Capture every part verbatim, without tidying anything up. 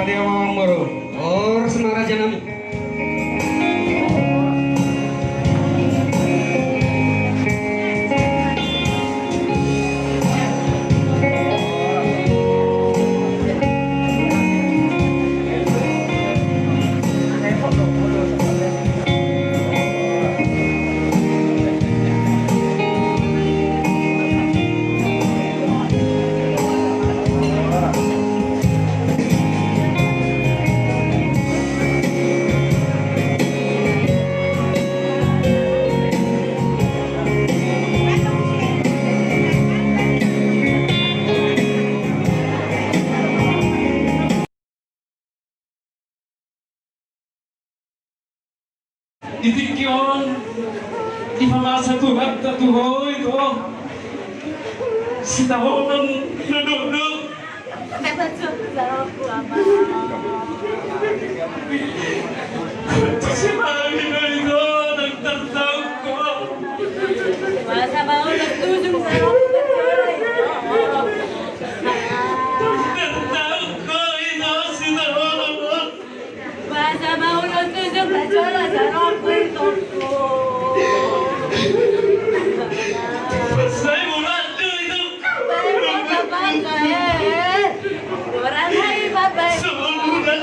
Dia mamang boru. Horas ma raja nami. Di tingki on, dipamasa Tuhanta tu ho ito sitaonon na dokdok. Tontu sipalina ito nang tartauk ho. Masa mau nang tujung sa. Tartauk ho ito sitaonon. Masa mau nang tujung sa jola sa rokui tongko. Sai mulandu itu. Sai mulandu, eh. Orang hai bapak. Sebulan.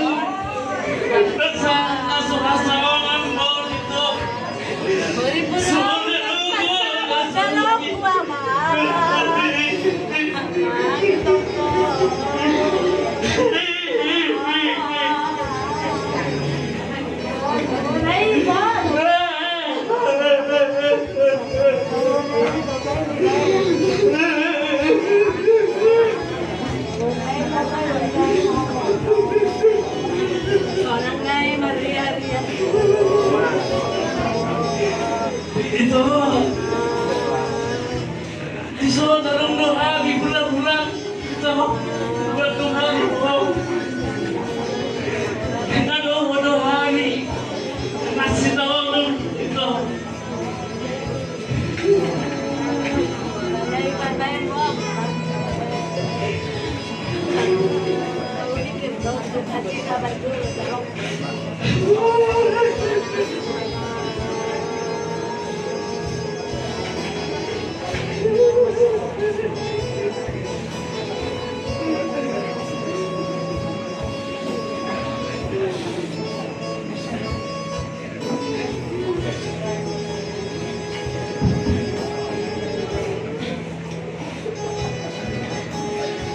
Asa, asa, asa orang mau itu. Ito. Dison adong do hami hula-hula. Ito. Adong do hami hula-hula. Ito. Adong do hami. Masih tahu ito.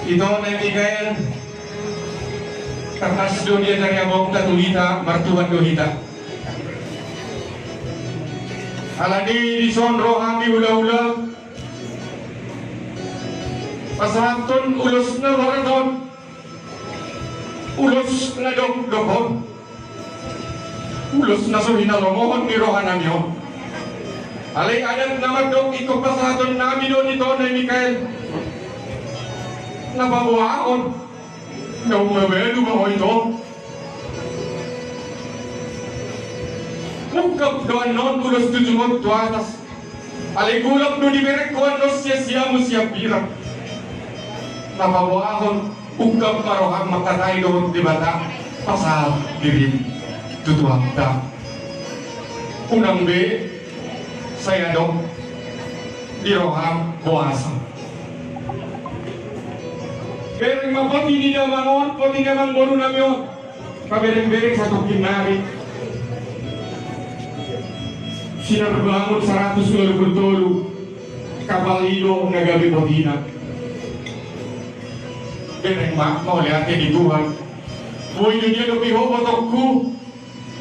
Ito na i Mikael, tangkas do diajari amongta tu hita, martuhan do hita. Alani dison ro hami hula-hula pasahathon ulos na borat on. Ulos na dokdok on. Ulos na so hinalomohon ni roha nami on. Alai adat na mandok ingkon pasahaton nami do di ito na i Mikael. Na paboahon. Na umbabalu ma ho ito. Ungkap do annon ulos tujung on tu atas. Alai golap do dibereng ho annon sian siamun sian piran. Na paboahon ungkap ma roham mangkatai dohot Debata pasahat dirim tu Tuhanta. Unang be sai adong di roham boasa. Bereng ma poti ni damang on, poti ni amang boru nami on. Pabereng-bereng satongkin nari. Sinar Bangun saratus dua pulu tolu. Kapal i do na gabe potina. Bereng ma mauliate di Tuhan. Boi do dia dope ho botongku.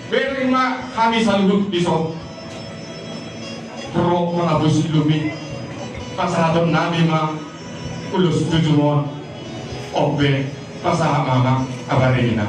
Bereng ma hami saluhut dison. Ro mangapus lumi. Pasahaton nami ma ulos tujung on. On be pasahat ma amang abarina.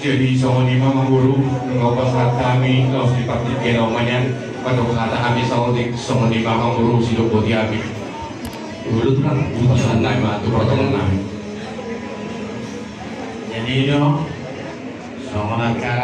Jadi songon i ma amang boru, nunga hupasahat hami laos di partingkian on ma nian, mandok hata hami saotik songon i ma amang boru, sidok boti hami. Olo, tulang, hupasahat nami ma tu partongon nami. Jadi do songon angka